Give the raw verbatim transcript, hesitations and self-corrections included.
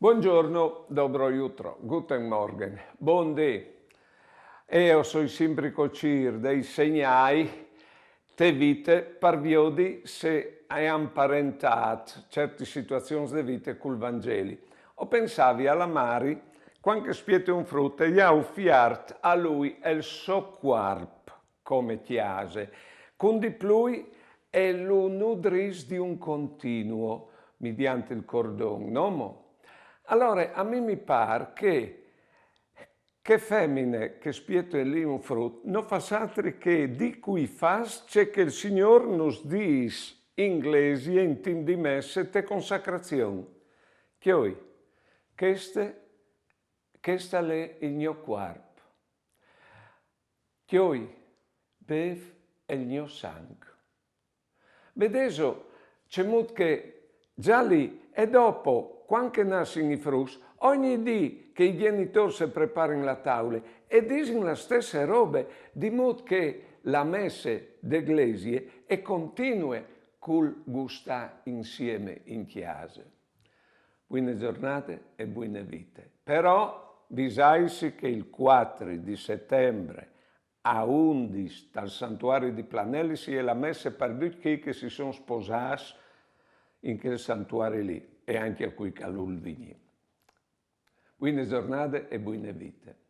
Buongiorno, dobro jutro, guten Morgen, bundì. E o soi simpri col cîr dai segnâi te vite par viodi se a àn parentât ciertis situazions de vite cul Vangeli. O pensavi a la mari, cuant che e spiete un frut e i à ufiert a lui il so cuarp come cjase, cun di plui e lu nudrìs di un continuo, midiant il cordon, no mo? Alore, a mi mi pâr che chê femine che e spiete li un frut no fâs altri che dî cui fâs ce che il Signôr nus dîs in glesie, in timp di messe, te consacrazion. Cjoi, cheste, chest al è il gno cuarp. Cjoi, bêf il gno sanc. Vedêso cemût che za li e dopo, cuant che a nassin i fruts, ogni dì che i gjenitôrs a preparin la taule e a disin la stesse robe, di mût che la messe de glesie e continue cul gustâ insiemi in cjase. Buine zornade e buine vite. Però visaitsi che il cuatri di setembre a undis tal santuari di Planellis e je la messe par ducj chei che si son sposâts in chel santuari li e ancje a cui che al vûl vignî. Buine zornade e buine vite.